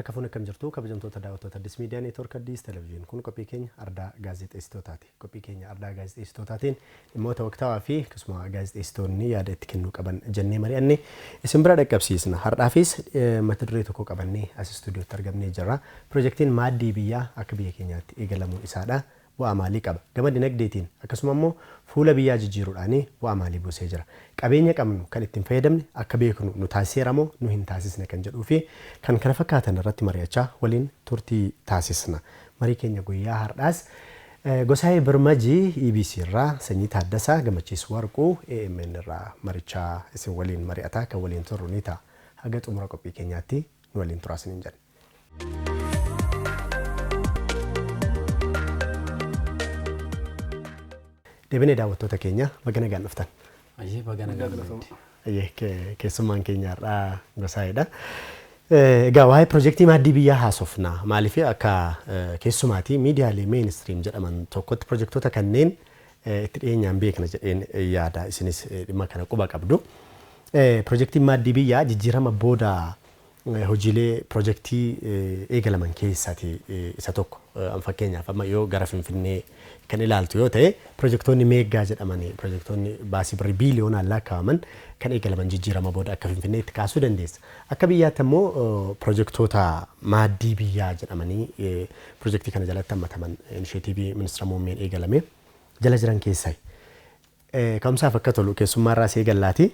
Harka fuun akkam jirtu kabajamtoota daawwattoota Addis Miidiyaa Neetwoork Addis Televezyiin kun qophii keenya ardaa gaazexeessitootaati. Qophii keenya ardaa gaazexeessitootaatiin dhimmoota waqtaawaa fi akkasuma gaazexeessitoonni yaada itti kennuu qaban jennee mari'anne isin bira dhaqqabsiisna. Har'aafis mata duree tokko qabannee as istuudiyootti argamnee jirra. Pirojektiin maaddii biyyaa akka biyya keenyaatti eegalamuun isaadha. Bu'aa maalii qaba? Gama dinagdeetiin akkasuma immoo fuula biyyaa jijjiiruudhaan bu'aa maalii buusee jira? Qabeenya qabnu kan ittiin fayyadamne akka beeknu nu taasiseera moo nu hin taasisne kan jedhuu fi kan kana fakkaatan irratti mari'achaa waliin turtii taasisna. Marii keenya guyyaa har'aas Gosaayee Birmajii EBC irraa, Sanyii Taaddasaa, Gammachiis Warquu AMN irraa marichaa isin waliin mari'ataa kan waliin turru ni ta'a. Haga xumura qophii keenyaatti nu waliin turaa isiniin jenna. Deebinee daawwattoota keenya baga nagaan dhuftan. Ayyee baga nagaan dhufte. Ayyee keessummaan keenya har'aa Gosaayeedha. Egaa waa'ee pirojektii maaddii biyyaa haasofna. Maaliif akka keessumaatii miidiyaalee mainstream jedhaman tokkotti pirojektoota kanneen itti dhiyeenyaan beekna jedheen yaada. Isinis dhimma kana quba qabdu. Pirojektiin maaddii biyyaa jijjiirama booda hojiilee pirojektii eegalaman keessaati isa tokko. Fakkeenyaaf amma yoo gara Finfinnee kan ilaaltu yoo ta'e pirojektoonni meeggaa jedhaman pirojektoonni baasii birrii biiliyoonaan lakkaa'aman kan eegalaman jijjiirama booda akka Finfinneetti kaasuu dandeessa. Akka biyyaatti ammoo pirojektoota maaddii biyyaa jedhamanii pirojektii kana jalatti hammataman inisheetiivii ministeera muummeen eegalame jala jiran keessaa. Ka'umsaaf akka tolu keessummaarraa si eegallaati.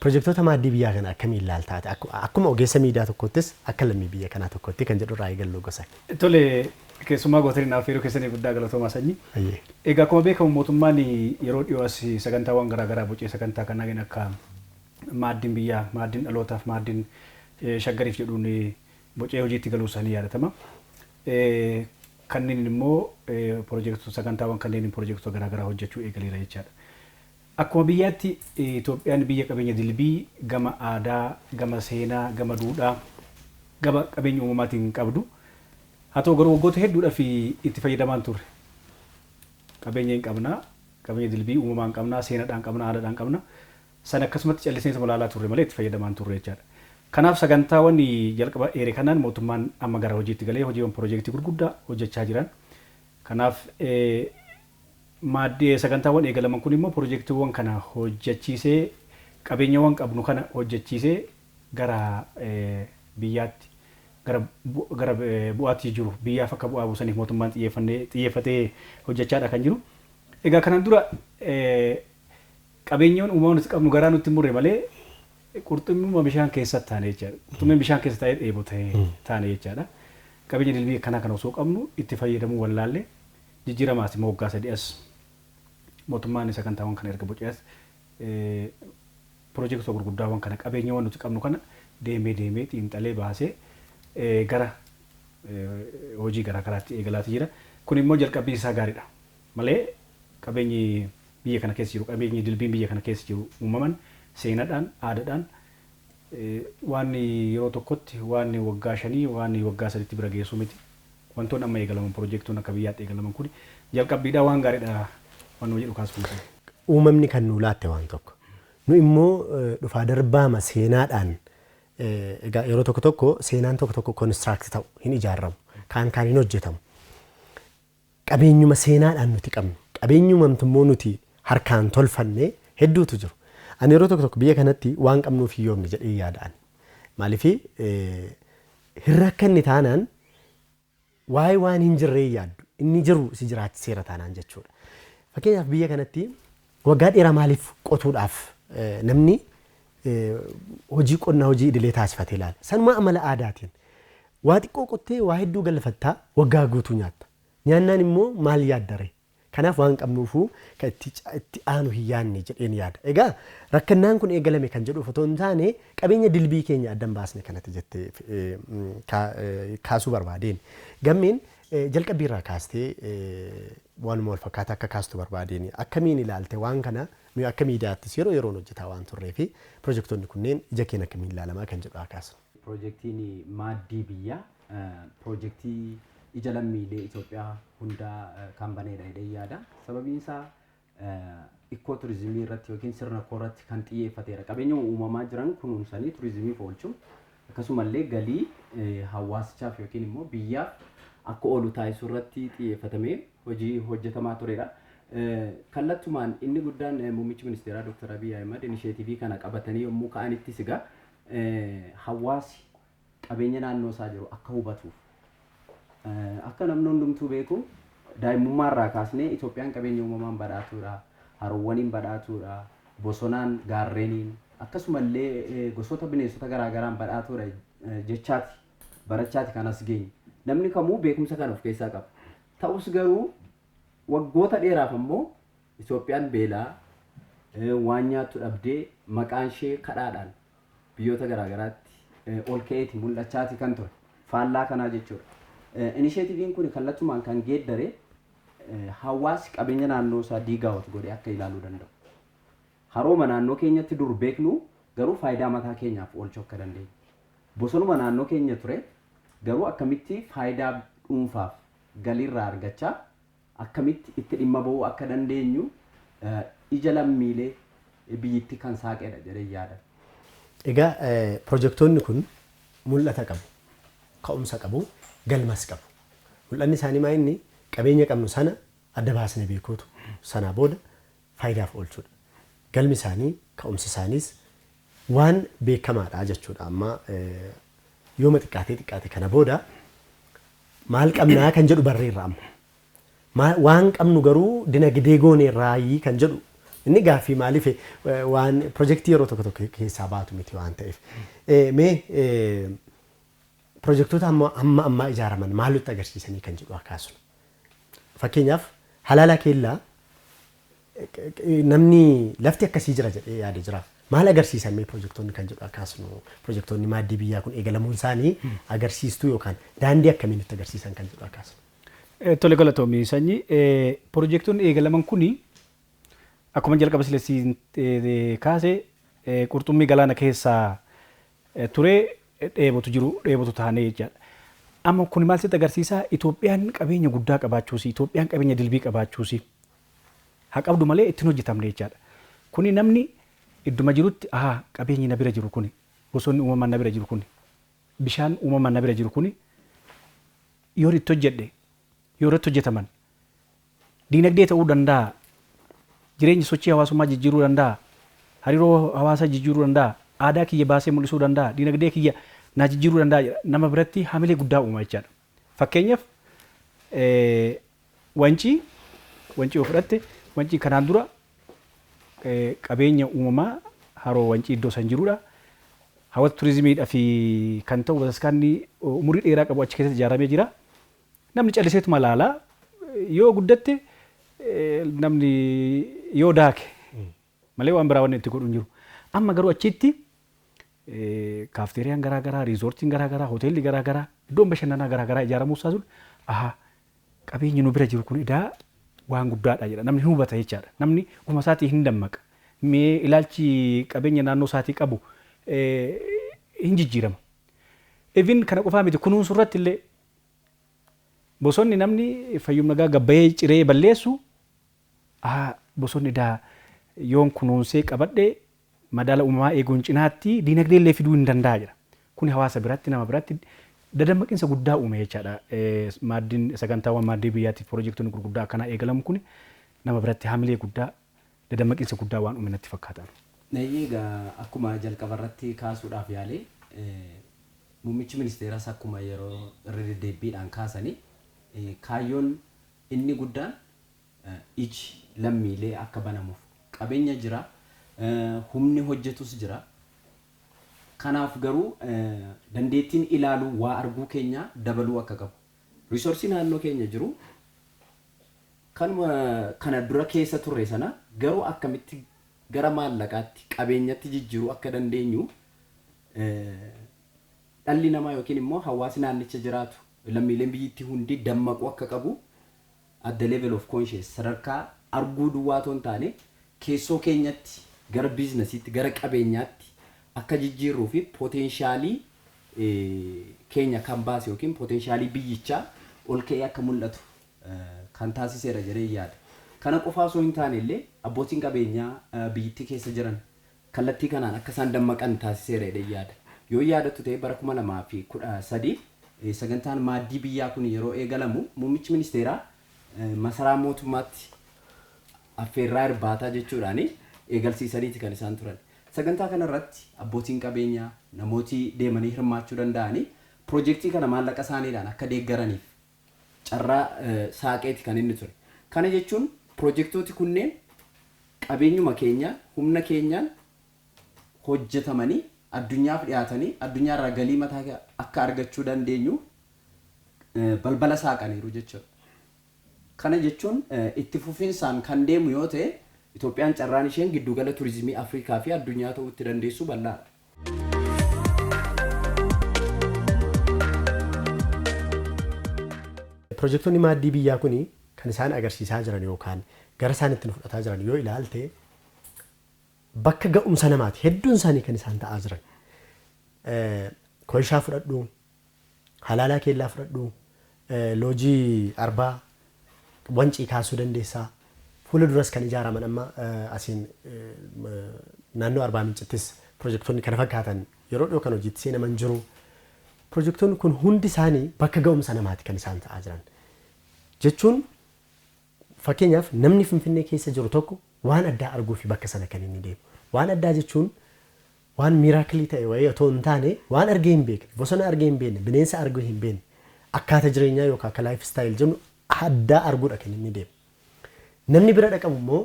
Pirojektoota maaddii biyyaa kana akkamiin ilaalta? Akkuma ogeessa miidiyaa tokkottis akka lammii biyya kanaa tokkotti kan jedhu irraa eegallu gosa. Tole, keessummaa gootanii naaf yeroo keessanii guddaa galatoomaa sanyii. Egaa akkuma beekamu mootummaan yeroo dhiyoo as sagantaawwan garaagaraa bocee sagantaa kanneen akka maaddiin biyyaa, maaddiin dhalootaaf, maaddiin shaggariif jedhuun bocee hojiitti galuu isaanii yaadatama. Kanneen immoo pirojektoota sagantaawwan kanneen pirojektoota garaagaraa hojjechuu eegaleera jechaadha. Akkuma biyyaatti Itoophiyaan biyya qabeenya dilbii gama aadaa, gama seenaa, gama duudhaa, gama qabeenya uumamaatiin qabdu. Haa ta'u garuu waggoota hedduudhaaf itti fayyadamaan turre. Qabeenya hin qabna, qabeenya dilbii uumamaan qabna, seenaadhaan qabna, aadaadhaan qabna. Sana akkasumatti callisnee ilaalaa turre malee itti fayyadamaan turre jechaadha. Kanaaf sagantaawwan jalqaba dheere kanaan mootummaan amma gara hojiitti galee hojiiwwan pirojektii gurguddaa hojjechaa jiran. Kanaaf maaddii sagantaawwan eegalaman kun immoo pirojektiiwwan kana hojjechiisee qabeenyawwan qabnu kana hojjechiisee gara biyyaatti gara bu'aatti jiru biyyaaf akka bu'aa buusaniif mootummaan xiyyeeffatee hojjechaadha kan jiru. Egaa kanaan dura qabeenyawwan uumamaa nuti qabnu garaa nutti murre malee qurxummii bishaan keessatti taane jechaadha. Qurxummiin bishaan keessa taa'ee dheebotee taane jechaadha. Qabeenya dilbii akkanaa kana osoo qabnu itti fayyadamuu wallaalle jijjiiramaas immoo waggaa sadii as mootummaan sagantaawwan kana erga bocee as pirojektoota gurguddaawwan kana qabeenyawwan nuti qabnu kana deemee deemee xiinxalee baasee gara hojii garaagaraatti eegalaati jira. Kun immoo jalqabbii isaa gaariidha. Malee qabeenyi biyya kana keessa jiru qabeenyi dilbiin biyya kana keessa jiru uumaman seenaadhaan aadaadhaan waan yeroo tokkotti waan waggaa 5 waan waggaa 3tti bira geessu miti. Wantoonni amma eegalaman pirojektoonni akka biyyaatti eegalaman kun jalqabbiidhaa waan gaariidha waan nama jedhu kaasuun. Uumamni kan nu laatte waan tokko. Nu immoo dhufaa darbaama seenaadhaan egaa yeroo tokko tokko seenaan tokko tokko construct ta'u hin ijaaramu. Kaan kaan hin hojjetamu. Qabeenyuma seenaadhaan nuti qabnu. Qabeenyumamtu immoo nuti harkaan tolfanne hedduutu jiru. Ani yeroo tokko tokko biyya kanatti waan qabnuuf hiyyoomne jedhee yaada'an. Maaliif hin rakkanne taanaan waa'ee waan hin jirree yaaddu. Inni jiru si jiraachiseera taanaan jechuudha. Fakkeenyaaf biyya kanatti waggaa dheeraa maaliif qotuudhaaf namni hojii qonnaa hojii idilee taasifatee ilaala. Sanuma amala aadaatiin waa xiqqoo qottee waa hedduu galfattaa waggaa guutuu nyaatta. Nyaannaan immoo maal yaaddare? Kanaaf waan qabnuufuu kan itti aanu hin yaadne jedheen yaada. Egaa rakkannaan kun eegalame kan jedhuuf otoo hin taane qabeenya dilbii keenya addan baasne kanatti jettee kaasuu barbaadeen. Gammeen jalqabbiirraa kaastee waanuma wal fakkaataa akka kaastu barbaadeen akkamiin ilaalte waan kana nuyi akka miidiyaattis yeroo yeroon hojjetaa waan turree fi pirojektoonni kunneen ija keenya akkamiin ilaalamaa kan jedhu haa kaasnu. Pirojektiin maaddii biyyaa pirojektii ija lammiilee Itoophiyaa hundaa kan baneedha jedhee yaada. Sababiin isaa ikkoo turizimii irratti yookiin sirna koo irratti kan xiyyeeffateera. Qabeenya uumamaa jiran kunuunsanii turizimiif oolchu. Akkasumallee galii hawaasichaaf yookiin immoo biyyaaf akka oolu taasisuu irratti xiyyeeffatamee hojii hojjetamaa turedha. Kallattumaan inni guddaan muummichi ministeeraa Dr. Abiy Ahimad inisheetivii kana qabatanii yommuu ka'anittis egaa hawaasi qabeenya naannoo isaa jiru akka hubatuuf, akka namni hundumtuu beeku, daa'imummaa irraa kaasnee Itoophiyaan qabeenya uumamaan badhaatuudha, haroowwaniin badhaatuudha, bosonaan, gaarreeniin, akkasumallee gosoota bineensota garaagaraan badhaatuudha jechaati barachaati kan as geenye. Namni kamuu beekumsa kana of keessaa qaba. Ta'us garuu waggoota dheeraaf ammoo Itoophiyaan beelaa, waan nyaattu dhabdee, maqaan ishee kadhaadhaan biyyoota garaagaraatti ol ka'eeti mul'achaati kan ture. Faallaa kanaa jechuudha. Inisheetiviin kun kallattumaan kan geeddare hawaasi qabeenya naannoo isaa diigaawwatu godhee akka ilaaluu danda'u. Harooma naannoo keenyatti dur beeknu garuu faayidaa mataa keenyaaf oolchuu akka dandeenyu. Bosonuma naannoo keenya ture garuu akkamitti faayidaa dhuunfaaf galiirraa argachaa akkamitti itti dhimma ba'uu akka dandeenyu ija lammiilee biyyittii kan saaqedha jedhee yaada. Egaa pirojektoonni kun mul'ata qabu, ka'umsa qabu, galmas qabu. Mul'anni isaanii maa inni qabeenya qabnu sana adda baasnee beekuutu sanaa booda faayidaaf oolchuudha. Galmi isaanii, ka'umsi isaaniis waan beekamaadha jechuudha. Amma yooma xiqqaatee xiqqaate kana booda maal qabnaa kan jedhu barreerra amma. Waan qabnu garuu dinagdee goone raayii kan jedhu inni gaaffii, maaliif waan pirojektii yeroo tokko tokko keessaa baatu miti waan ta'eef. Mee pirojektoota amma ammaa ijaaraman maal nutti agarsiisanii kan jedhu akkaasuma. Fakkeenyaaf, Halaala Keellaa namni lafti akkasii jira jedhee yaade jira. Maal agarsiisan mee pirojektoonni kan jedhu akkaasuma, pirojektoonni maaddii biyyaa kun eegalamuun isaanii agarsiistuu yookaan daandii akkamii nutti agarsiisan kan jedhu akkaasuma. Tole, galatoomii sanyii. Pirojektoonni eegalaman kuni akkuma jalqaba silesiin kaase qurxummii galaana keessaa ture dheebotu jiru dheebotu taanee jechaadha. Amma kun maal sitti agarsiisa? Itoophiyaan qabeenya guddaa qabaachuusi, Itoophiyaan qabeenya dilbii qabaachuusi haa qabdu malee ittiin hojjetamne jechaadha. Kuni namni idduma jirutti, ahaa, qabeenyi na bira jiru kuni, bosonni uumamaan na bira jiru kuni, bishaan uumamaan na bira jiru kuni, yoo itti hojjedhe, yoo irratti hojjetaman, diinagdee ta'uu danda'a, jireenya sochii hawaasummaa jijjiiruu danda'a, hariiroo hawaasaa jijjiiruu danda'a, aadaa kiyya baasee mul'isuu danda'a, diinagdee kiyya naa jijjiiruu danda'a jedha. Nama biratti hamilee guddaa uuma jechaadha. Fakkeenyaaf, Wancii yoo fudhatte, Wancii kanaan dura qabeenya uumamaa haroo Wancii iddoo san jirudha. Hawwata turizimiidhaaf kan ta'u bataskaanni umurii dheeraa qabu achi keessatti ijaaramee jira. Namni calliseetuma ilaalaa, yoo guddatte namni yoo daake malee waan biraa wanni itti godhu hin jiru. Amma garuu achitti kaafteeriyaan garaa garaa, riizoortiin garaa garaa, hoteelli garaa garaa, iddoon bashannanaa garaa garaa ijaaramuu isaa sun, ahaa, qabeenyi nu bira jiru kun edaa waan guddaadha jedha. Namni hin hubata jechaadha. Namni ofuma isaatii hin dammaqa. Mee ilaalchi qabeenya naannoo isaatii qabu hin jijjiirama. Even kana qofaa miti, kunuunsu irratti illee bosonni namni fayyum nagaa gabbayee ciree balleessu, bosonni daa yoon kunuunsee qabadhe madaala uumamaa eeguun cinaatti diinagdee illee fiduu hin danda'a jedha. Kuni hawaasa biratti, nama biratti dadammaqinsa guddaa uume jechaadha. Maaddiin, sagantaawwan maaddii biyyaatiif pirojektoonni gurguddaa akkanaa eegalamu kun nama biratti hamilee guddaa, dadammaqinsa guddaa waan uume natti fakkaata. Egaa akkuma jalqaba irratti kaasuudhaaf yaalee, muummichi ministeeraas akkuma yeroo irra deddeebiidhaan kaasanii, kaayyoon inni guddaan iji lammiilee akka banamuuf. Qabeenya jira, humni hojjetus jira. Kanaaf garuu dandeettiin ilaaluu, waa arguu keenya dabaluu akka qabu. Resource naannoo keenya jiru kanuma kana dura keessa turre sana garuu akkamitti gara maallaqaatti, qabeenyatti jijjiiruu akka dandeenyu dhalli namaa yookiin immoo hawaasni naannicha jiraatu, lammiileen biyyittii hundi dammaquu akka qabu, at the level of conscious, sadarkaa arguu duwwaa otoo hin taane keessoo keenyatti gara biizinasiitti, gara qabeenyaatti akka jijjiirruu fi potential keenya kan baase yookiin potential biyyichaa ol ka'ee akka mul'atu kan taasiseera jedhee yaada. Kana qofaa osoo hin taane illee abbootiin qabeenyaa biyyittii keessa jiran kallattii kanaan akka isaan dammaqan taasiseera jedhee yaada. Yoo yaadattu ta'e bara 2013 sagantaan maaddii biyyaa kun yeroo eegalamu muummichi ministeeraa masaraa mootummaatti affeerraa irbaataa jechuudhaan eegalsiisaniiti kan isaan turan. Sagantaa kanarratti abbootiin qabeenyaa namooti deemanii hirmaachuu danda'anii piroojeektii kana maallaqa isaaniidhaan akka deeggaraniif carraa saaqeeti kan inni ture. Kana jechuun piroojeektooti kunneen qabeenyuma keenyaan humna keenyaan hojjetamanii addunyaaf dhiyaatanii addunyaarraa galii mataa akka argachuu dandeenyu balbala saaqaniiru jechuudha. Kana jechuun itti fufinsaan kan deemu yoo ta'e Itoophiyaan carraan isheen giddugala turizimii Afrikaa fi addunyaa ta'uu itti dandeessu bal'aadha. Piroojektonni maaddii biyyaa kuni kan isaan agarsiisaa jiran yookaan gara isaan ittiin fudhataa jiran yoo ilaalte bakka ga'umsa namaati. Hedduun isaanii kan isaan ta'aa jiran. Koyishaa fudhadhu, Halaalaa Keellaa fudhadhu, Loojii Arbaa, Wancii kaasuu dandeessaa. Fuula duras kan ijaaraman amma asiin naannoo Arbaa Mincittis piroojektonni kana fakkaatan yeroo dhiyoo kan hojiitti seenaman jiru. Piroojektonni kun hundi isaanii bakka ga'umsa namaati kan isaan ta'aa jiran. Jechuun fakkeenyaaf namni Finfinnee keessa jiru tokko waan addaa arguu fi bakka sana kan inni deemu. Waan addaa jechuun waan miracle ta'e wayii otoo hin taane waan argee hin beekne, bosona argee hin beekne, bineensa argee hin beekne, akkaataa jireenyaa yookaan akka life style jennu addaa arguudha kan inni deemu. Namni bira dhaqamu immoo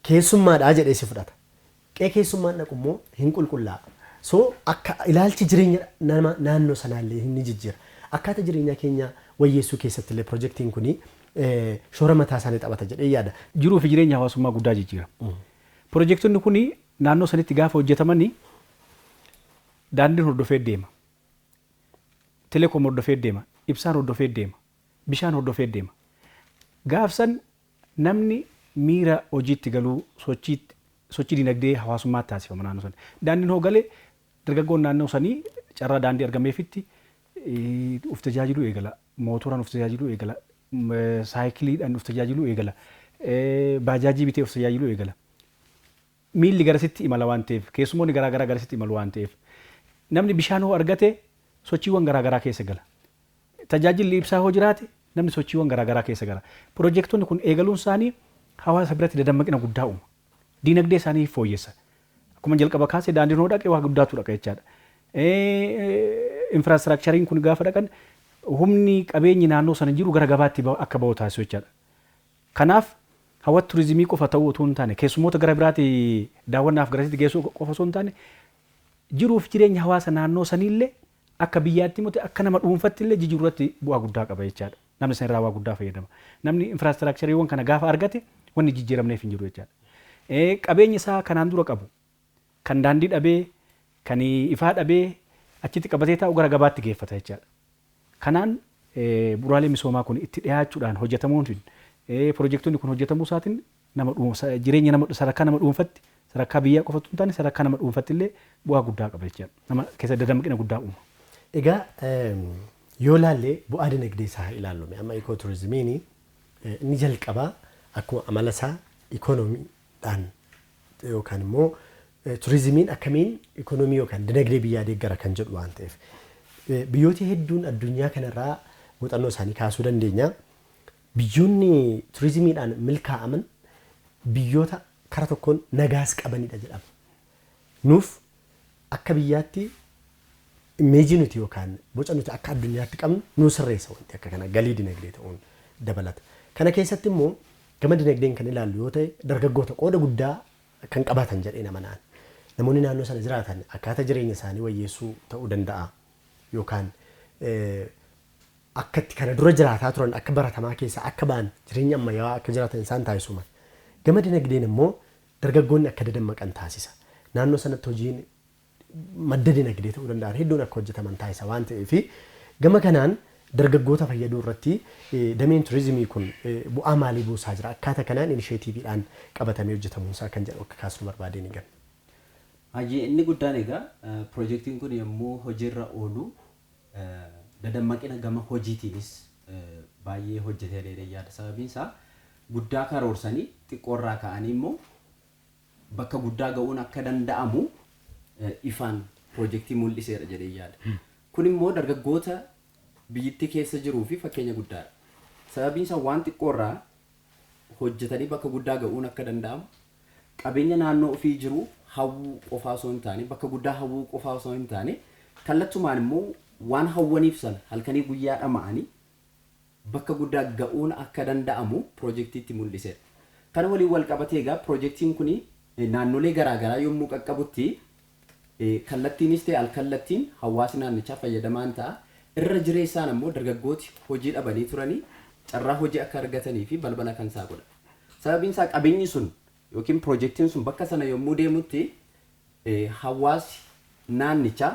keessummaadhaa jedhee si fudhata. Qe'ee keessummaan dhaqu immoo hin qulqullaa'a. So akka ilaalchi jireenya nama naannoo sanaallee ni jijjiira. Akkaataa jireenya keenya wayyeessuu keessatti illee piroojeektiin kuni shoora mataa isaanii taphata jedhee yaada. Jiruu fi jireenya hawaasummaa guddaa jijjiira. Piroojektonni kuni naannoo sanitti gaafa hojjetamanii daandiin hordofee deema. Telekoom hordofee deema. Ibsaan hordofee deema. Bishaan hordofee deema. Gaafsan namni miira hojiitti galuu sochii dinagdee hawaasummaa taasifama naannoo sana. Daandiin hoo galee dargaggoon naannoo sanii carraa daandii argameefitti uf tajaajiluu eegala. Mootoraan uf tajaajiluu eegala. Saayikiliidhaan uf tajaajiluu eegala. Baajaajii bitee uf tajaajiluu eegala. Miilli garasitti imala waan ta'eef keessumoonni garaagaraa garasitti imalu waan ta'eef namni bishaan hoo argate sochiiwwan garaagaraa keessa gala. Tajaajilli ibsaa hoo jiraate namni sochiiwwan garaagaraa keessa gala. Piroojektonni kun eegaluun isaanii hawaasa biratti dadammaqina guddaa uuma. Diinagdee isaanii fooyyessa. Akkuma jalqaba kaasee daandiin hoo dhaqe waa guddaatu dhaqa jechaadha. Infiraastiraakchariin kun gaafa dhaqan humni qabeenyi naannoo sana jiru gara gabaatti akka bahu taasisu jechaadha. Kanaaf hawwata turizimii qofa ta'uu otoo hin taane keessummoota gara biraatti daawwannaaf garasitti geessuu qofa osoo hin taane jiruuf jireenya hawaasa naannoo saniillee akka biyyaatti immoo akka nama dhuunfatti illee jijjiiruu irratti bu'aa guddaa qaba jechaadha. Namni san irraa waa guddaa fayyadama. Namni infiraastiraakchariiwwan kana gaafa argate wanni jijjiiramneef hin jiru jechaadha. Qabeenya isaa kanaan dura qabu kan daandii dhabee kan ifaa dhabee achitti qabatee taa'u gara gabaatti geeffata jechaadha. Kanaan bu'uuraalee misoomaa kun itti dhiyaachuudhaan hojjetamuun piroojektonni kun hojjetamuu isaatiin nama jireenya nama sadarkaa nama dhuunfatti sadarkaa biyyaa qofatu hin taane sadarkaa nama dhuunfatti illee bu'aa guddaa qaba jechaadha. Nama keessa dadammaqina guddaa uuma. Egaa yoo laallee bu'aa dinagdee isaa ilaallume amma ikooturizimiin inni jalqabaa akkuma amala isaa ikoonomiidhaan yookaan immoo turizimiin akkamiin ikoonomii yookaan dinagdee biyyaa deeggara kan jedhu waan ta'eef biyyooti hedduun addunyaa kanarraa muuxannoo isaanii kaasuu dandeenya. Biyyoonni turizimiidhaan milkaa'aman biyyoota kara tokkoon nagaas qabanidha jedhama. Nuuf akka biyyaatti imeejii nuti yookaan boca nuti akka addunyaatti qabnu nuu sirreessa wanti akka kana galii dinagdee ta'uun dabalata. Kana keessatti immoo gama dinagdeen kan ilaallu yoo ta'e dargaggoota qooda guddaa kan qabaatan jedhee nama na'an. Namoonni naannoo sana jiraatan akkaataa jireenya isaanii wayyeessuu ta'uu danda'a yookaan akka itti kana dura jiraataa turan akka baratamaa keessaa akka ba'an jireenya ammayyaawaa akka jiraatan isaan taasisuu mala. Gama dinagdeen immoo dargaggoonni akka dadammaqan taasisa. Naannoo sanatti hojiin madda dinagdee ta'uu danda'an hedduun akka hojjetaman taasisa waan ta'eef gama kanaan dargaggoota fayyaduu irratti dameen turizimii kun bu'aa maalii buusaa jira akkaataa kanaan inisheetiiviidhaan qabatamee hojjetamuunsaa kan jedhu akka kaasnu barbaadeen eegan. Hayyee inni guddaan egaa piroojeektiin kun yommuu hojiirra oolu dadammaqina gama hojiitiinis baay'ee hojjetee dheedhee yaada. Sababiin isaa guddaa karoorsanii xiqqoorraa ka'anii immoo bakka guddaa ga'uun akka danda'amu ifaan piroojeektii mul'iseera jedhee yaada. Kun immoo dargaggoota biyyittii keessa jiruu fi fakkeenya guddaadha. Sababiin isaa waan xiqqoorraa hojjetanii bakka guddaa ga'uun akka danda'amu, qabeenya naannoo ofii jiru hawwuu qofaa osoo hin taane, bakka guddaa hawwuu qofaa osoo hin taane, kallattumaan immoo waan hawwaniif sana halkanii guyyaa dhama'anii bakka guddaa ga'uun akka danda'amu piroojeektiitti mul'iseera. Kana waliin wal qabatee egaa piroojeektiin kun naannolee garaagaraa yommuu qaqqabutti kallattiinis ta'e alkallattiin hawaasni naannichaa fayyadamaan ta'a. Irra jireessaan ammoo dargaggooti hojii dhabanii turanii carraa hojii akka argatanii fi balbala kan saaqudha. Sababiin isaa qabeenyi sun yookiin piroojeektiin sun bakka sana yommuu deemutti hawaasi naannichaa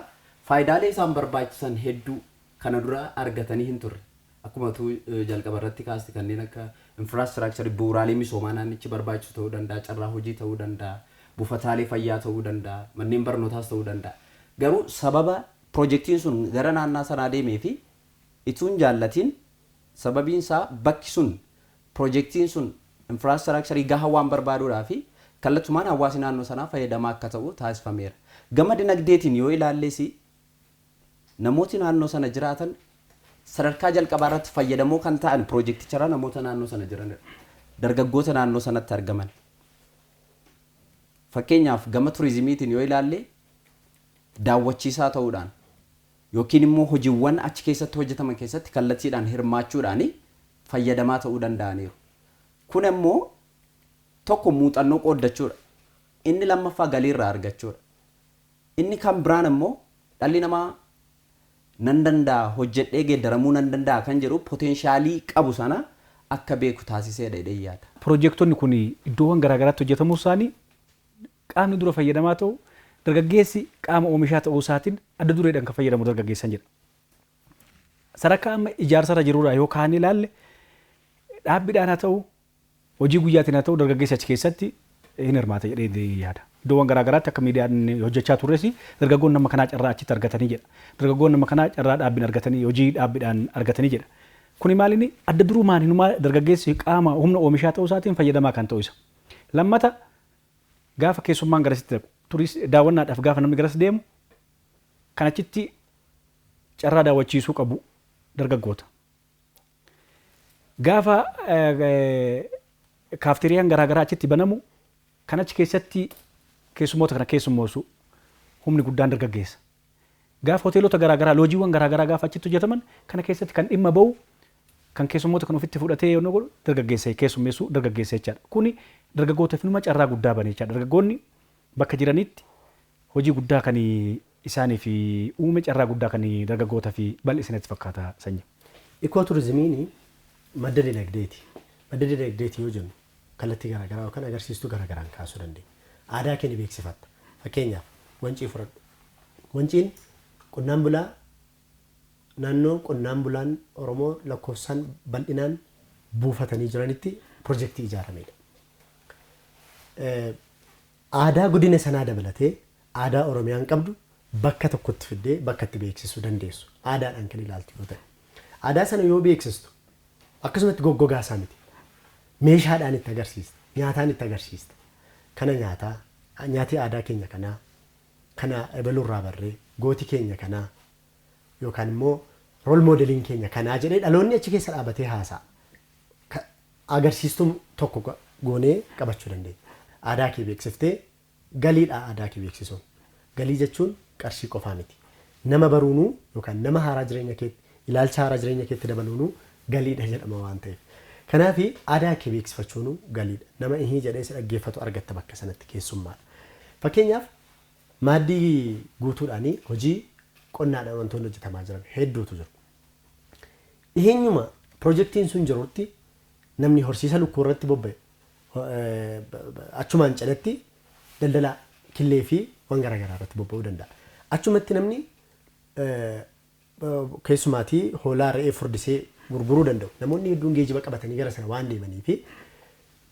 faayidaalee isaan barbaachisan hedduu kana dura argatanii hin turre. Akkuma tu jalqaba irratti kaaste kanneen akka infraastiraakcharii bu'uuraalee misoomaa naannichi barbaachisu ta'uu danda'a, carraa hojii ta'uu danda'a, buufataalee fayyaa ta'uu danda'a, manneen barnootaas ta'uu danda'a. Garuu sababa piroojeektiin sun gara naannaa sanaa deemee fi ituun jaallatiin, sababiin isaa bakki sun piroojeektiin sun infraastiraakcharii gahaa waan barbaaduudhaa fi kallattumaan hawaasni naannoo sanaa fayyadamaa akka ta'u taasifameera. Gama dinagdeetiin yoo ilaalles namooti naannoo sana jiraatan sadarkaa jalqabaa irratti fayyadamoo kan ta'an piroojeekticharraa namoota naannoo sana jiranidha. Dargaggoota naannoo sanatti argaman. Fakkeenyaaf gama turizimiitiin yoo ilaalle daawwachiisaa ta'uudhaan yookiin immoo hojiiwwan achi keessatti hojjetaman keessatti kallattiidhaan hirmaachuudhaan fayyadamaa ta'uu danda'aniiru. Kun immoo tokko muuxannoo qooddachuudha. Inni lammaffaa galiirraa argachuudha. Inni kan biraan immoo dhalli namaa nan danda'a, hojjedhee geeddaramuu nan danda'a kan jedhu poteenshaalii qabu sana akka beeku taasiseedha jedhee yaada. Piroojeektonni kun iddoowwan garaagaraatti hojjetamuu isaanii qaamni dura fayyadamaa ta'u dargaggeessi qaama oomishaa ta'uu isaatiin adda dureedhaan kan fayyadamu dargaggeessan jedha. Sadarkaa amma ijaarsarra jirurraa yoo kaan ilaalle dhaabbiidhaan haa ta'u, hojii guyyaatiin haa ta'u, dargaggeessi achi keessatti hin hirmaata jedhee yaada. Iddoowwan garaagaraatti akka miidiyaan hojjechaa turres dargaggoon nama kanaa carraa achitti argatanii jedha. Dargaggoon nama kanaa carraa dhaabbiin argatanii, hojii dhaabbiidhaan argatanii jedha. Kuni maalinni adda durumaan hinumaa dargaggeessi qaama humna oomishaa ta'uu isaatiin fayyadamaa kan ta'u isa. Lammata gaafa keessummaan garasitti dhaqu, turis daawwannaadhaaf gaafa namni garas deemu kan achitti carraa daawwachiisuu qabu dargaggoota. Gaafa kaafteeriyaan garaagaraa achitti banamu kan achi keessatti keessummoota kana keessummoossu humni guddaan dargaggeessa. Gaafa hoteelota garaagaraa, loojiiwwan garaagaraa gaafa achitti hojjetaman kana keessatti kan dhimma ba'u, kan keessummoota kan ofitti fudhatee yoo godhu dargaggeessa, keessummeessuu dargaggeessa jechaadha. Kuni dargaggootaaf numa carraa guddaa bane jechaadha. Dargaggoonni bakka jiranitti hojii guddaa kan isaaniif uume, carraa guddaa kan dargaggootaaf bal'isanatti fakkaata sanyii. Ikooturizimiin madda dinagdeeti. Madda dinagdeeti yoo jennu kallattii garaagaraa yookaan agarsiistuu garaagaraan kaasuu dandeenya. Aadaa keenya beeksifatta. Fakkeenyaaf Wancii fudhadhu. Wanciin qonnaan bulaa naannoo qonnaan bulaan Oromoo lakkoofsaan bal'inaan buufatanii jiranitti piroojeektii ijaaramedha. Aadaa godina sanaa dabalatee aadaa Oromiyaan qabdu bakka tokkotti fiddee bakka itti beeksisuu dandeessu. Aadaadhaan kan ilaaltu yoo ta'e. Aadaa sana yoo beeksistu akkasumatti goggogaa isaa miti. Meeshaadhaan itti agarsiista. Nyaataan itti agarsiista. Kana nyaataa, nyaati aadaa keenya kanaa, kana ebalurraa barree, gooti keenya kanaa yookaan immoo role modeliin keenya kanaa jedhee dhaloonni achi keessa dhaabatee haasa'a. Agarsiistuu tokko goonee qabachuu dandeenya. Aadaa kee beeksiftee galiidha aadaa kee beeksisuun. Galii jechuun qarshii qofaa miti. Nama baruunuu yookaan nama haaraa jireenya keetti, ilaalcha haaraa jireenya keetti dabaluunuu galiidha jedhama waan ta'eef. Kanaaf aadaa kee beeksifachuunuu galiidha. Nama ihii jedhee si dhaggeeffatu argatta bakka sanatti keessummaadha. Fakkeenyaaf maaddii guutuudhaanii hojii qonnaadhaan wantoonni hojjetamaa jiran hedduutu jiru. Dhiheenyuma piroojeektiin sun jirutti namni horsiisa lukkuu irratti bobba'e achumaan cinatti daldala killee fi waan garaagaraa irratti bobba'uu danda'a. Achumatti namni keessumaatii hoolaa, re'ee furdisee gurguruu danda'u. Namoonni hedduun geejjiba qabatanii gara sana waan deemanii fi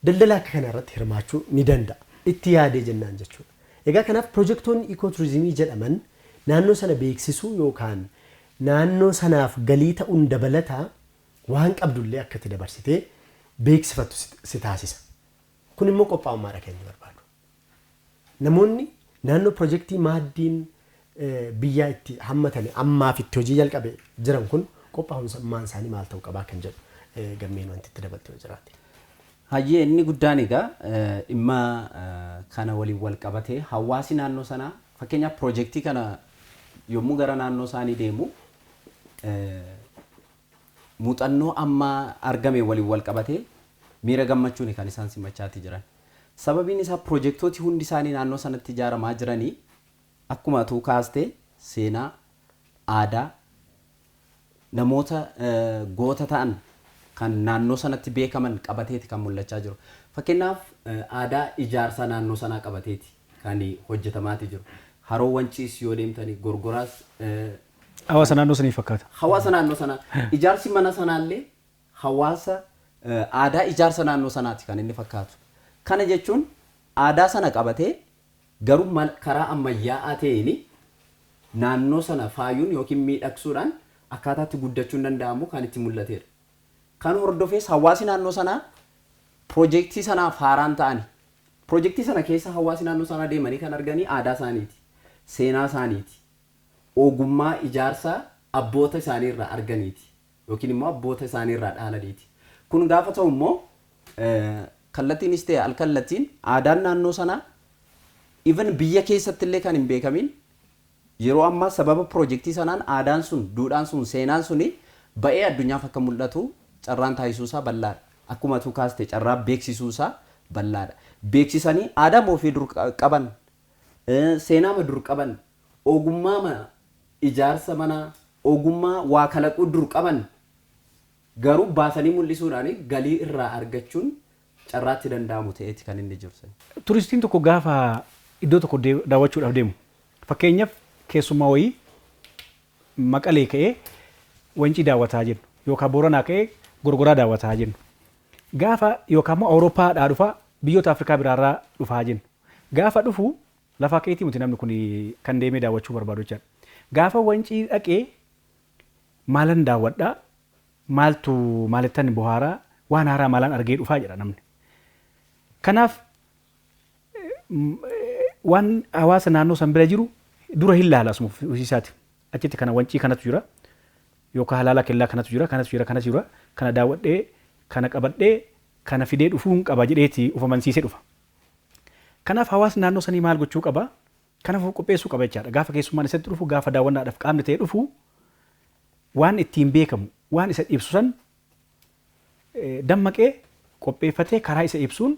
daldala akka kana irratti hirmaachuu ni danda'a. Itti yaadee jennaan jechuudha. Egaa kanaaf piroojeektoonni ikooturizimii jedhaman naannoo sana beeksisuu yookaan naannoo sanaaf galii ta'uun dabalataa waan qabdullee akka itti dabarsitee beeksifattu si taasisa. Kun immoo qophaa'ummaadha kan inni barbaadu. Namoonni Naannoo pirojektii maaddiin biyyaa itti hammatame ammaaf itti hojii jalqabe jiran kun qophaa'umsummaan isaanii maal ta'uu qabaa kan jedhu gammeen wanti itti dabaltee jiraate. Hayyee, inni guddaan egaa dhimma kana waliin wal qabatee hawaasi naannoo sanaa, fakkeenyaaf pirojektii kana yommuu gara naannoo isaanii deemu, muuxannoo amma argame waliin wal qabatee miira gammachuun kan isaan simachaati jiran. Sababiin isaa pirojektooti hundi isaanii naannoo sanatti ijaaramaa jiranii akkuma atuu kaastee seenaa, aadaa, namoota goota ta'an kan naannoo sanatti beekaman qabateeti kan mul'achaa jiru. Fakkeenyaaf aadaa ijaarsa naannoo sanaa qabateeti kan hojjetamaati jiru. Haroo Wanciis yoo deemtanii, Gorgoraas, Hawaasa naannoo sanii fakkaata. Hawaasa naannoo sanaa, ijaarsi mana sanaallee hawaasa aadaa ijaarsa naannoo sanaati kan inni fakkaatu. Kana jechuun aadaa sana qabatee garuu karaa ammayyaa'aa ta'een naannoo sana faayuun yookiin miidhagsuudhaan akkaataatti guddachuun danda'amu kan itti mul'atedha. Kan hordofees hawaasi naannoo sanaa pirojektii sanaaf haaraan ta'ani. Pirojektii sana keessa hawaasi naannoo sanaa deemanii kan arganii aadaa isaaniiti, seenaa isaaniiti, ogummaa ijaarsaa abboota isaaniirraa arganiiti yookiin immoo abboota isaaniirraa dhaalaniiti. Kun gaafa ta'u immoo kallattiinis ta'e alkallattiin aadaan naannoo sanaa even biyya keessatti illee kan hin beekamin yeroo ammaa sababa pirojektii sanaan aadaan sun, duudhaan sun, seenaan suni ba'ee addunyaaf akka mul'atu carraan taasisuusaa bal'aadha. Akkuma atuu kaaste carraa beeksisuusaa bal'aadha. Beeksisanii aadaa ofii dur qaban, seenaa dur qaban, ogummaa ijaarsa manaa, ogummaa waa kalaquu dur qaban garuu baasanii mul'isuudhaan galii irraa argachuun carraatti danda'amu ta'eeti kan inni jiru. Turistiin tokko gaafa iddoo tokko daawwachuudhaaf deemu, fakkeenyaaf keessummaa wayii Maqalee ka'ee Wancii daawwataa jennu yookaan Booranaa ka'ee Gorgoraa daawwataa jennu. Gaafa yookaan immoo Awurooppaadhaa dhufaa, biyyoota Afrikaa biraarraa dhufaa jennu. Gaafa dhufu lafaa ka'eetii miti namni kun kan deemee daawwachuu barbaadu jechaadha. Gaafa Wancii dhaqee maalan daawwadhaa, maaltu maalittan bohaaraa, waan haaraa maalaan argee dhufaa jedha namni. Kanaaf waan hawaasa naannoo san bira jiru dura hin laala asuma ofiisaati. Achitti kana Wancii kanatu jira yookaan Halaala Kellaa kanatu jira, kanatu jira, kanatu jira, kana daawwadhee, kana qabadhee, kana fidee dhufuun qaba jedheeti of amansiisee dhufa. Kanaaf hawaasni naannoo sanii maal gochuu qaba? Kanaaf of qopheessuu qaba jechaadha. Gaafa keessummaan isatti dhufu, gaafa daawwannaadhaaf qaamni ta'e dhufu, waan ittiin beekamu, waan isa ibsu san dammaqee qopheeffatee karaa isa ibsuun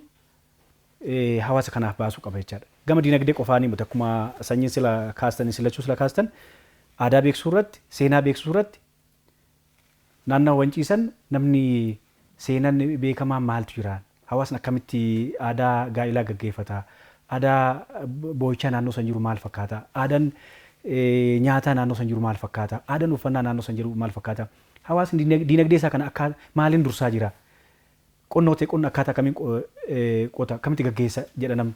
hawaasa kanaaf baasuu qaba jechaadha. Gama dinagdee qofaanii miti, akkuma sanyiin sila kaastan, silachuu sila kaastan, aadaa beeksisuu irratti, seenaa beeksisuu irratti, naannawa Wancii san namni seenaan beekamaa maaltu jira? Hawaasni akkamitti aadaa gaa'ilaa gaggeeffata? Aadaa boo'ichaa naannoo san jiru maal fakkaata? Aadaan nyaataa naannoo san jiru maal fakkaata? Aadaan uffannaa naannoo san jiru maal fakkaata? Hawaasni dinagdee isaa kana akka maaliin dursaa jira? Qonna ta'e, qonna akkaataa kamiin qota, akkamitti gaggeessa jedha namni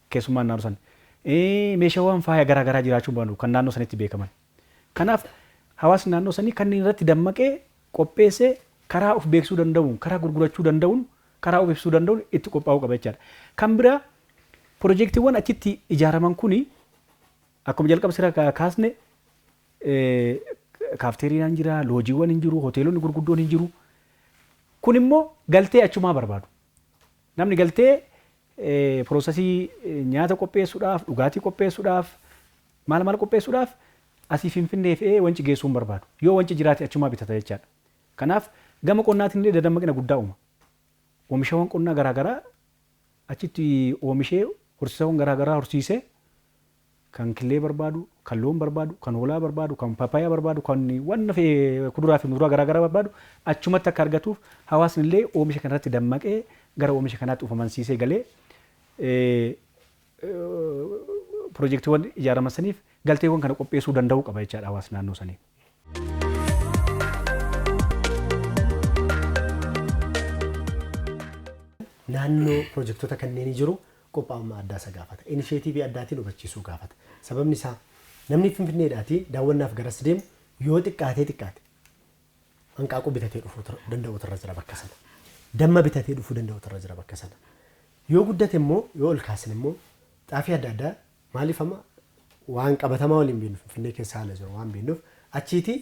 keessummaan naannoo san. Meeshaawwan faaya garaa garaa jiraachuu baanu kan naannoo sanitti beekaman. Kanaaf hawaasni naannoo sanii kanneen irratti dammaqee qopheessee karaa of beeksisuu danda'uun, karaa gurgurachuu danda'uun, karaa of ibsuu danda'uun itti qophaa'uu qaba jechaadha. Kan biraa pirojektiiwwan achitti ijaaraman kuni akkuma jalqaba sira kaasne kaafteeriyaan jira, loojiiwwan hin jiru, hoteelonni gurguddoon hin jiru. Kun immoo galtee achumaa barbaadu. Namni galtee processii nyaata qopheessuudhaaf, dhugaatii qopheessuudhaaf, maal maal qopheessuudhaaf asii Finfinnee fe'ee Wanci geessuu hin barbaadu. Yoo Wanci jiraate achumaa bitata jechaadha. Kanaaf gama qonnaatiin illee dadammaqina guddaa uuma. Oomishawwan qonnaa garaagaraa achitti oomishee, horsiisawwan garaagaraa horsiisee, kan killee barbaadu, kan loon barbaadu, kan hoolaa barbaadu, kan pappaayaa barbaadu, kan wanna fe'e kuduraa fi muduraa garaagaraa barbaadu achumatti akka argatuuf hawaasni illee oomisha kanarratti dammaqee gara oomisha kanaatti of amansiisee galee pirojektiiwwan ijaaraman saniif galteewwan kana qopheessuu danda'uu qaba jechaadha hawaasni naannoo sanii. Naannoo pirojektoota kanneenii jiru qophaa'ummaa addaa isa gaafata. Initiative addaatiin hubachiisuu gaafata. Sababni isaa namni Finfinneedhaatii daawwannaaf garas deemu yoo xiqqaatee xiqqaate hanqaaquu bitatee dhufuu danda'utu irra jira bakka sana. Damma bitatee dhufuu danda'utu irra jira bakka sana. Yoo guddate immoo, yoo ol kaasne immoo, xaafii adda addaa Maaliif amma waan qabatamaa waliin beeknu, Finfinnee keessa haala jiru waan beeknuuf, achiitii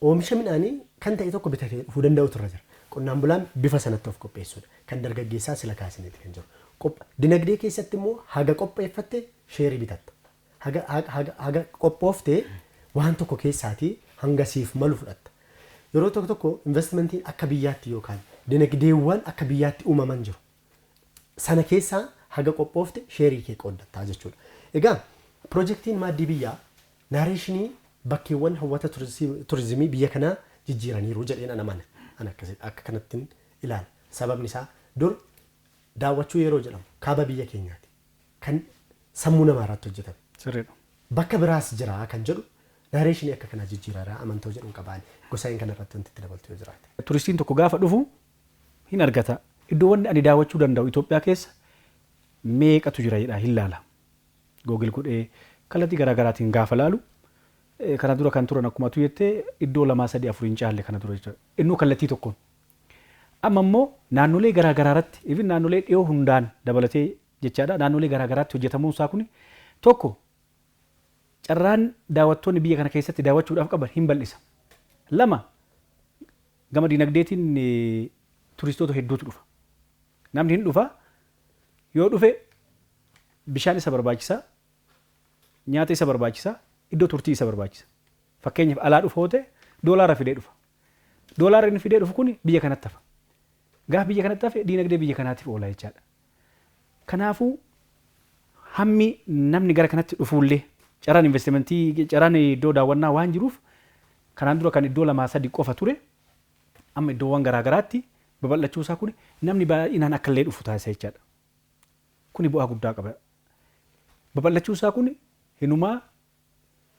oomisha midhaanii kan ta'e tokko bitatee dhufuu danda'utu irra jira. Qonnaan bulaan bifa sanatti of qopheessuudha. Kan dargaggeessaa sila kaasineeti kan jiru. Dinagdee keessatti immoo haga qopheeffatte sheerii bitatta. Haga qophooftee waan tokko keessaatii hanga siif malu fudhatta. Yeroo tokko tokko investmentiin akka biyyaatti yookaan dinagdeewwan akka biyyaatti uumaman jiru. Sana keessaa haga qophoofte sheerii kee qooddattaa jechuudha. Egaa piroojeektiin Maaddii Biyyaa narration bakkeewwan hawwata turizimii biyya kanaa jijjiiraniiru jedheen ana mana. Ana akka kanattiin ilaala. Sababni isaa dur daawwachuu yeroo jedhamu kaaba biyya keenyaati. Kan sammuu namaa irratti hojjetame. Sirriidha. Bakka biraas jira kan jedhu narration akka kanaa jijjiiraraa amantoo jedhuun qabaan gosa kana irratti wanti itti dabaltu yoo jiraate. Turistiin tokko gaafa dhufu hin argata. Iddoowwan ani daawwachuu danda'u Itoophiyaa keessa meeqatu jira jedha hin laala. Google godhee kallattii garaagaraatiin gaafa laalu, kana dura kan turan akkuma tu jettee iddoo lamaa, sadii, afur hin caalle kana dura jechuudha. Innuu kallattii tokkoon. Amma immoo naannolee garaagaraa irratti, even naannolee dhiyoo hundaan dabalatee jechaadha, naannolee garaagaraatti hojjetamuun isaa kun tokko carraan daawwattoonni biyya kana keessatti daawwachuudhaaf qaban hin bal'isa. Lama, gama dinagdeetiin turistoota hedduutu dhufa. Namni hin dhufa, yoo dhufe bishaan isa barbaachisa, nyaata isa barbaachisa, iddoo turtii isa barbaachisa. Fakkeenyaaf alaa dhufa yoo ta'e doolaara fidee dhufa. Doolaara inni fidee dhufu kun biyya kanatti hafa. Gaafa biyya kanatti hafe diinagdee biyya kanaatiif oola jechaadha. Kanaafuu hammi namni gara kanatti dhufuullee carraan investimentii, carraan iddoo daawwannaa waan jiruuf, kanaan dura kan iddoo lamaa sadi qofa ture amma iddoowwan garaagaraatti babal'achuu isaa kun namni baay'inaan akka illee dhufu taasisa jechaadha. Kuni bu'aa guddaa qaba. Babal'achuu isaa kun hinumaa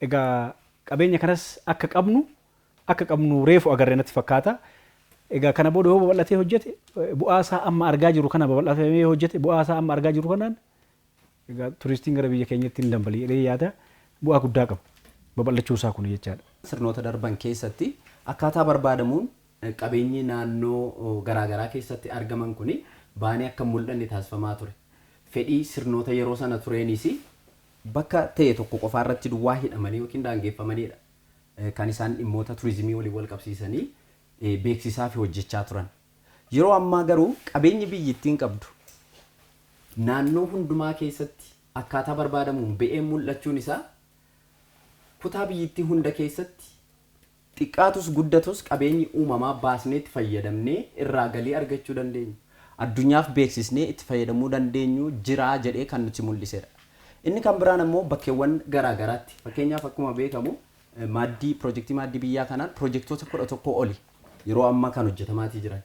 egaa qabeenya kanas akka qabnu reefu agarree natti fakkaata. Egaa kana booda yoo babal'atee hojjete, bu'aa isaa amma argaa jiru kana, babal'atee hojjete bu'aa isaa amma argaa jiru kanaan, egaa turistiin gara biyya keenyatti hin dambali jedhee yaada. Bu'aa guddaa qaba babal'achuu isaa kun jechaadha. Sirnoota darban keessatti akkaataa barbaadamuun qabeenyi naannoo garaagaraa keessatti argaman kuni baanii akka hin mul'anne taasifamaa ture. Fedhii sirnoota yeroo sana tureenis bakka ta'e tokko qofaa irratti duwwaa hidhamanii yookiin daangeffamanidha. Kan isaan dhimmoota turizimii waliin wal qabsiisanii beeksisaa fi hojjechaa turan. Yeroo ammaa garuu qabeenyi biyyittiin qabdu naannoo hundumaa keessatti akkaataa barbaadamuun ba'ee mul'achuun isaa kutaa biyyittii hunda keessatti xiqqaatus guddatus qabeenyi uumamaa baasnee itti fayyadamnee irraa galii argachuu dandeenyu, addunyaaf beeksisnee itti fayyadamuu dandeenyu jiraa jedhee kan nuti mul'isedha. Inni kan biraan ammoo bakkeewwan garaagaraatti, fakkeenyaaf akkuma beekamu, maaddii piroojeektii Maaddii Biyyaa kanaan piroojeektoota 11 oli yeroo ammaa kan hojjetamaatii jiran.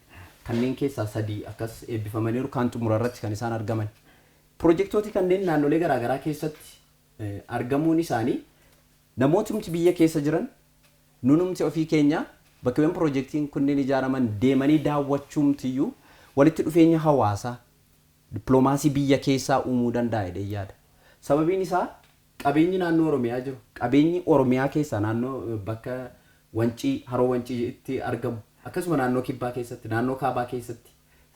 Kanneen keessaa sadii akkas eebbifamaniiru, kan xumura irratti kan isaan argaman. Piroojeektooti kanneen naannolee garaagaraa keessatti argamuun isaanii namootni biyya keessa jiran, nunumti ofii keenya bakkeewwan piroojeektiin kunneen ijaaraman deemanii daawwachuumtiyyuu walitti dhufeenya hawaasaa, dippiloomaasii biyya keessaa uumuu danda'a jedhee yaada. Sababiin isaa qabeenyi naannoo Oromiyaa jiru, qabeenyi Oromiyaa keessaa naannoo bakka Wancii, haroo Wanciitti argamu, akkasuma naannoo Kibbaa keessatti, naannoo Kaabaa keessatti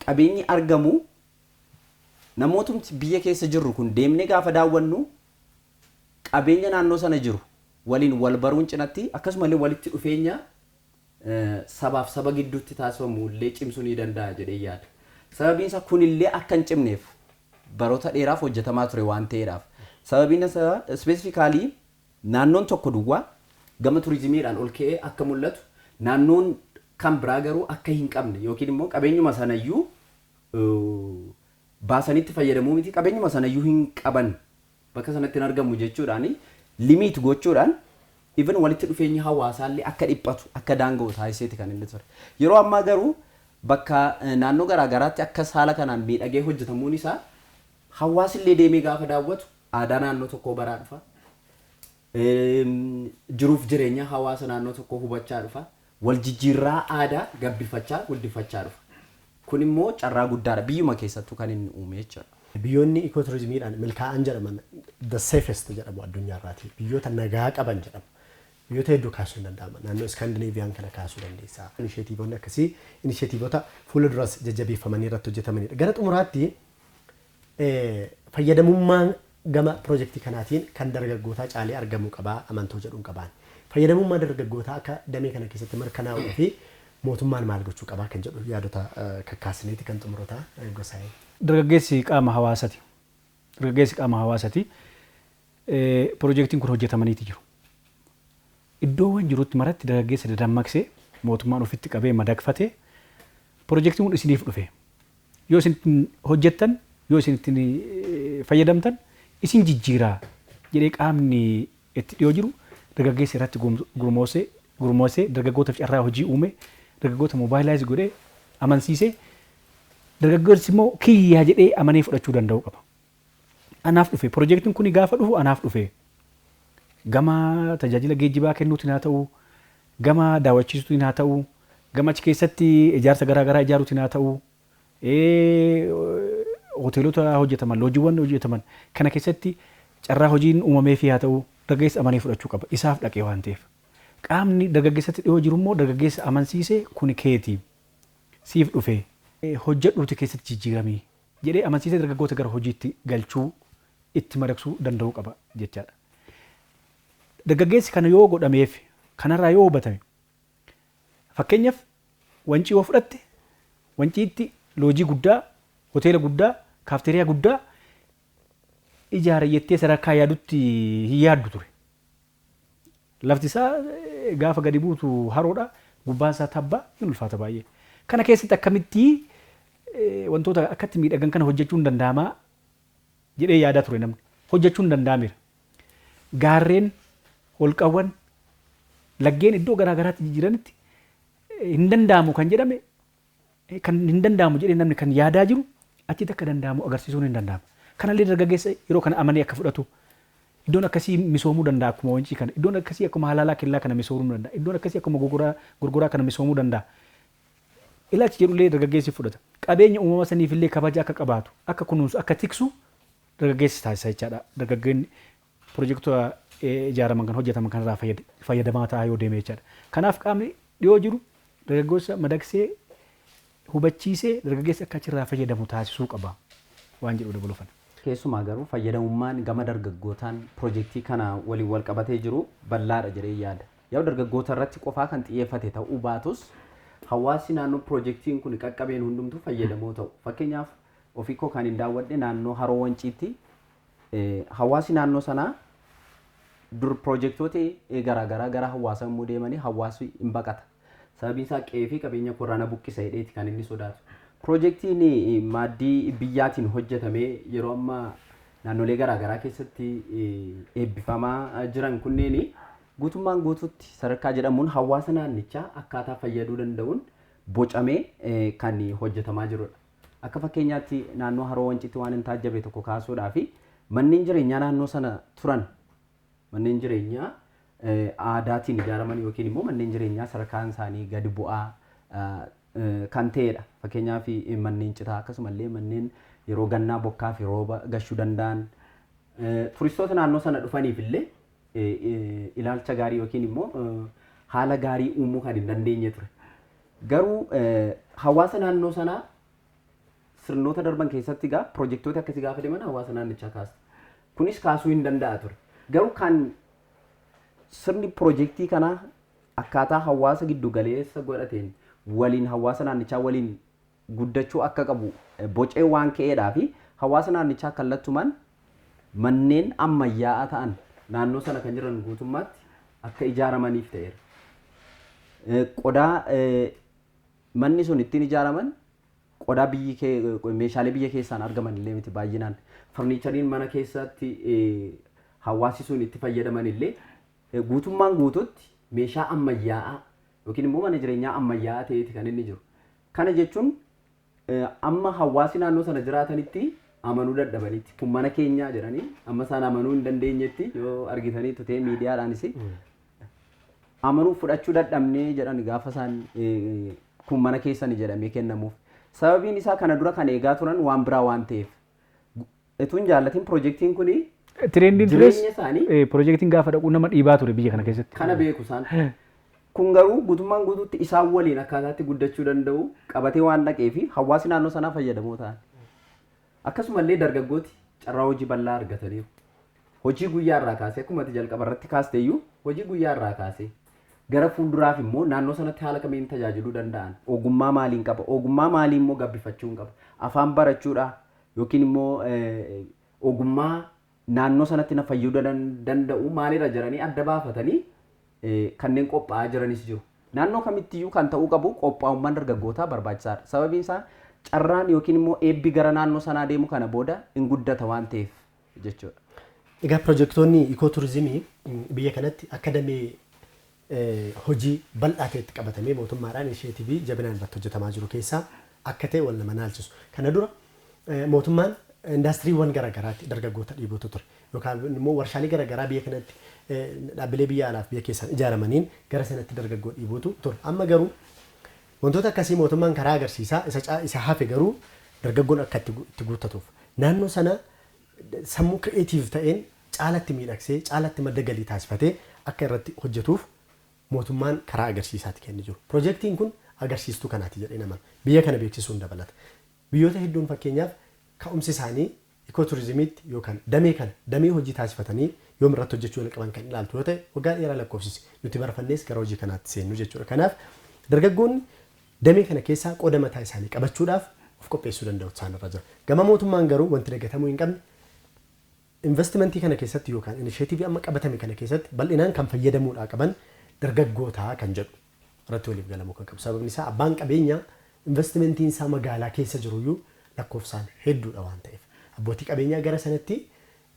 qabeenyi argamu, namootumti biyya keessa jirru kun deemnee gaafa daawwannu qabeenya naannoo sana jiru waliin wal baruun cinatti akkasumallee walitti dhufeenya sabaaf saba gidduutti taasifamu illee cimsuu ni danda'a jedhee yaada. Sababiin isaa kunillee akka hin cimneef baroota dheeraaf hojjetamaa ture waan ta'eedhaaf. Sababiin isaa specifically naannoon tokko duwwaa gama turizimiidhaan ol ka'ee akka mul'atu, naannoon kan biraa garuu akka hin qabne yookiin immoo qabeenyuma sanayyuu baasanitti fayyadamuu miti, qabeenyuma sanayyuu hin qaban, bakka sanatti hin argamu jechuudhaan limit gochuudhaan, even walitti dhufeenyi hawaasaallee akka dhiphatu, akka daanga'u taasiseeti kan inni ture. Yeroo ammaa garuu bakka naannoo garaagaraatti akkas haala kanaan miidhagee hojjetamuun isaa hawaasillee deemee gaafa daawwatu aadaa naannoo tokkoo baraa dhufa. Jiruuf jireenya hawaasa naannoo tokkoo hubachaa dhufa. Wal jijjiirraa aadaa gabbifachaa, guddifachaa dhufa. Kun immoo carraa guddaadha biyyuma keessattuu kan inni uume jechuudha. Biyyoonni ikooturizimiidhaan milkaa'an jedhaman, the safest jedhamu addunyaarraati. Biyyoota nagaa qaban jedhamu. Biyyoota hedduu kaasuu hin danda'ama. Naannoo Iskaandinaaviyaan kana kaasuu dandeessa. Inisheetiivonni akkasii inisheetiivota fuula duras jajjabeeffamanii irratti hojjetamanidha. Gara xumuraatti, fayyadamummaa Gama piroojeektii kanaatiin kan dargaggootaa caalee argamuu qabaa amantoo jedhuun qabaan. Fayyadamummaa dargaggootaa akka damee kana keessatti mirkanaa'uu fi mootummaan maal gochuu qabaa kan jedhu yaadota kakkaasneeti kan xumurata Gosaayee. Dargaggeessi qaama hawaasaati. Dargaggeessi qaama hawaasaati. Piroojeektiin kun hojjetamaniiti jiru. Iddoowwan jirutti maratti dargaggeessa dadammaqsee, mootummaan ofitti qabee madaqfatee, piroojeektiin kun isiniif dhufe. Yoo isin ittiin hojjettan, yoo isin ittiin fayyadamtan isin jijjiiraa jedhee, qaamni itti dhiyoo jiru dargaggeessa irratti gurmoosee, dargaggootaaf carraa hojii uume, dargaggoota mobilize godhee amansiisee, dargaggeessi immoo kiyyaa jedhee amanee fudhachuu danda'uu qaba. Anaaf dhufe, piroojeektiin kun gaafa dhufu anaaf dhufe, gama tajaajila geejjibaa kennuutiin haa ta'u, gama daawwachiisuutiin haa ta'u, gama achi keessatti ijaarsa garaagaraa ijaaruutiin haa ta'u, hoteelota hojjetaman, loojiiwwan hojjetaman kana keessatti carraa hojiin uumameefii haa ta'u, dargaggeessa amanee fudhachuu qaba, isaaf dhaqee waan ta'eef. Qaamni dargaggeessatti dhiyoo jiru immoo dargaggeessa amansiisee, kuni keetii, siif dhufe, hojjedhuuti keessatti jijjiiramii jedhee amansiisee dargaggoota gara hojiitti galchuu, itti madaqsuu danda'uu qaba jechaadha. Dargaggeessi kana yoo godhameef, kanarraa yoo hubatame, fakkeenyaaf Wancii yoo fudhatte, Wanciitti loojii guddaa, hoteela guddaa, kaafteeriyaa guddaa ijaara jettee sadarkaa yaadutti hin yaaddu ture. Lafti isaa gaafa gadi buutu haroodha, gubbaan isaa tabba, hin ulfaata baay'ee. Kana keessatti akkamitti wantoota akkatti miidhagan kana hojjechuun danda'amaa jedhee yaadaa ture namni. Hojjechuun danda'ameera. Gaarreen, holqawwan, laggeen iddoo garaa garaatti jijjiiranitti hin danda'amu kan jedhame, kan hin danda'amu jedhee namni kan yaadaa jiru, achitti akka danda'amu agarsiisuun hin danda'ama. Kanallee dargaggeessa yeroo kana amanee akka fudhatu, iddoon akkasii misoomuu danda'a akkuma Wancii kana, iddoon akkasii akkuma Halaalaa Kellaa kana misoomuu danda'a, iddoon akkasii akkuma Gorgoraa kana misoomuu danda'a. Ilaalchi jedhullee dargaggeessi fudhata. Qabeenya uumama saniifillee kabaja akka qabaatu, akka kunuunsu, akka tiksu dargaggeessi taasisa jechaadha. Dargaggoonni piroojektota ijaaraman kan hojjetaman kanarraa fayyadamaa ta'aa yoo deeme jechaadha. Kanaaf qaamni dhiyoo jiru dargaggeessa madaqsee, hubachiisee, dargaggeessi akka achirraa fayyadamu taasisuu qaba waan jedhu dabalufan. Keessumaa garuu fayyadamummaan gama dargaggootaan piroojeektii kana waliin wal qabatee jiru bal'aadha jedhee yaada. Yoo dargaggoota irratti qofaa kan xiyyeeffate ta'uu baatus, hawaasni naannoo piroojeektiin kun qaqqabeen hundumtuu fayyadamoo ta'u. Fakkeenyaaf ofii koo kan hin daawwadhe naannoo Haroo Wanciitti, hawaasni naannoo sanaa dur piroojeektoota garaagaraa gara hawaasaa immoo deemanii hawaasni hin baqata. Sababiin isaa qe'ee fi qabeenya korraana buqqisa jedheeti kan inni sodaatu. Piroojeektiin Maaddii Biyyaatiin hojjetamee yeroo ammaa naannolee garaagaraa keessatti eebbifamaa jiran kunneen guutummaan guutuutti sadarkaa jedhamuun hawaasa naannichaa akkaataa fayyaduu danda'uun bocamee kan hojjetamaa jirudha. Akka fakkeenyaatti naannoo Haroo Wanciitti waan hin taajjabe tokko kaasuudhaa fi manneen jireenyaa naannoo sana turan, manneen jireenyaa aadaatiin ijaaraman yookiin immoo manneen jireenyaa sadarkaan isaanii gadi bu'aa kan ta'edha. Fakkeenyaaf manneen citaa, akkasumallee manneen yeroo gannaa bokkaa fi rooba gashuu danda'an, turistoota naannoo sana dhufaniif illee ilaalcha gaarii yookiin immoo haala gaarii uumuu kan hin dandeenye ture. Garuu hawaasa naannoo sanaa sirnoota darban keessatti egaa piroojeektoota akkasii gaafa deeman hawaasa naannichaa kaasa. Kunis kaasuu hin danda'a ture. Garuu kan sirni piroojeektii kanaa akkaataa hawaasa giddu galeessa godhateen waliin hawaasa naannichaa waliin guddachuu akka qabu bocee waan ka'eedhaa fi hawaasa naannichaa kallattumaan manneen ammayyaa'aa ta'an naannoo sana kan jiran guutummaatti akka ijaaramaniif ta'eera. Qodaa manni sun ittiin ijaaraman qodaa biyyi meeshaalee biyya keessaan argaman illee miti baay'inaan. Farniichariin mana keessatti hawaasi sun itti fayyadaman illee guutummaan guututti meeshaa ammayyaa'aa yookiin immoo mana jireenyaa ammayyaa'aa ta'eeti kan inni jiru. Kana jechuun amma hawaasi naannoo sana jiraatanitti amanuu dadhabanitti, kun mana keenyaa jedhanii amma isaan amanuu hin dandeenyetti, yoo argitaniitu ta'e miidiyaadhaanis, amanuu fudhachuu dadhabnee jedhan gaafa isaan kun mana keessani jedhamee kennamuuf. Sababiin isaa kana dura kan eegaa turan waan biraa waan ta'eef. Utuu hin jaallatin piroojeektiin kuni Trendiin tures jireenya isaanii piroojeektiin gaafa dhaqu nama dhiibaa ture biyya kana keessatti. Kana beeku isaan. Kun garuu guutummaan guutuutti isaan waliin akkaataatti guddachuu danda'u qabatee waan dhaqee fi hawaasni naannoo sanaa fayyadamoo ta'an. Akkasumallee dargaggooti carraa hojii bal'aa argataniiru. Hojii guyyaa irraa kaasee, akkuma ati jalqaba irratti kaaste iyyuu, hojii guyyaa irraa kaasee gara fuulduraaf immoo naannoo sanatti haala kamiin tajaajiluu danda'an, ogummaa maaliin qaba, ogummaa maalii immoo gabbifachuu qaba, afaan barachuudha yookiin immoo ogummaa naannoo sanatti na fayyaduu danda'u maalirra jiranii adda baafatanii kanneen qophaa'aa jiranis jiru. Naannoo kamittiyyuu kan ta'uu qabu qophaa'ummaan dargaggootaa barbaachisaadha. Sababiin isaa carraan yookiin immoo eebbi gara naannoo sanaa deemu kana booda hin guddata waan ta'eef jechuudha. Egaa pirojektoonni ikooturizimii biyya kanatti akka damee hojii bal'aa ta'etti qabatamee mootummaadhaan inisheetivii jabinaan irratti hojjetamaa jiru keessaa akka ta'e wal nama naalchisu. Kana dura mootummaan indaastiriiwwan garaagaraatti dargaggoota dhiibuutu ture. Yookaan immoo warshaalee garaagaraa biyya kanatti dhaabbilee biyya alaaf biyya keessaan ijaaramaniin gara sanatti dargaggoo dhiibuutu ture. Amma garuu wantoota akkasii mootummaan karaa agarsiisaa, isa hafe garuu dargaggoon akka itti guuttatuuf naannoo sana sammuu creative ta'een caalatti miidhagsee, caalatti madda galii taasifatee akka irratti hojjetuuf mootummaan karaa agarsiisaatti kennee jiru. Pirojektiin kun agarsiistuu kanaati jedhee nama biyya kana beeksisuun dabalata. Biyyoota hedduun fakkeenyaaf ka'umsi isaanii ikooturizimiitti yookaan damee kana damee hojii taasifatanii yoom irratti hojjechuu qaban kan ilaaltu yoo ta'e, waggaa dheeraa lakkoofsise, nuti barfannees gara hojii kanaatti seennu jechuudha. Kanaaf dargaggoonni damee kana keessaa qooda mataa isaanii qabachuudhaaf of qopheessuu danda'u isaan irra jira. Gama mootummaan garuu wanti dagatamuu hin qabne, investimentii kana keessatti yookaan inisheetivii amma qabatame kana keessatti bal'inaan kan fayyadamuudhaa qaban dargaggootaa kan jedhu irratti waliif galamuu kan qabu. Sababni isaa abbaan qabeenyaa investimentiin isaa magaalaa keessa jiruyyuu lakkoofsaan hedduudha waan ta'eef. Abbootii qabeenyaa gara sanatti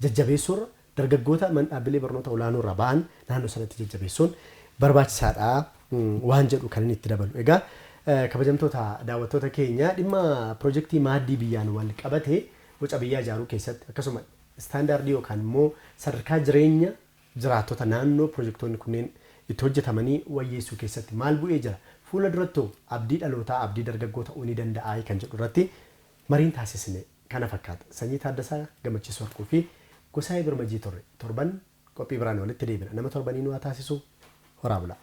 jajjabeessuurra dargaggoota man dhaabbilee barnoota olaanoo irraa ba'an naannoo sanatti jajjabeessuun barbaachisaadha waan jedhu kan inni itti dabalu. Egaa kabajamtoota daawwattoota keenya, dhimma pirojektii maaddii biyyaan wal qabate boca biyyaa ijaaruu keessatti, akkasuma istaandaardii yookaan immoo sadarkaa jireenya jiraattota naannoo pirojektoonni kunneen itti hojjetamanii wayyeessuu keessatti maal bu'ee jira, fuula durattuu abdii dhalootaa, abdii dargaggoo ta'uu ni danda'a kan jedhu irratti mariin taasisne kana fakkaata. Sanyii Taaddasaa, Gammachiisuu Warquu fi Gosaayee Birmajii turre. Torban qophii biraan walitti deebina. Nama torbanii nu haa taasisu. Horaa bulaa.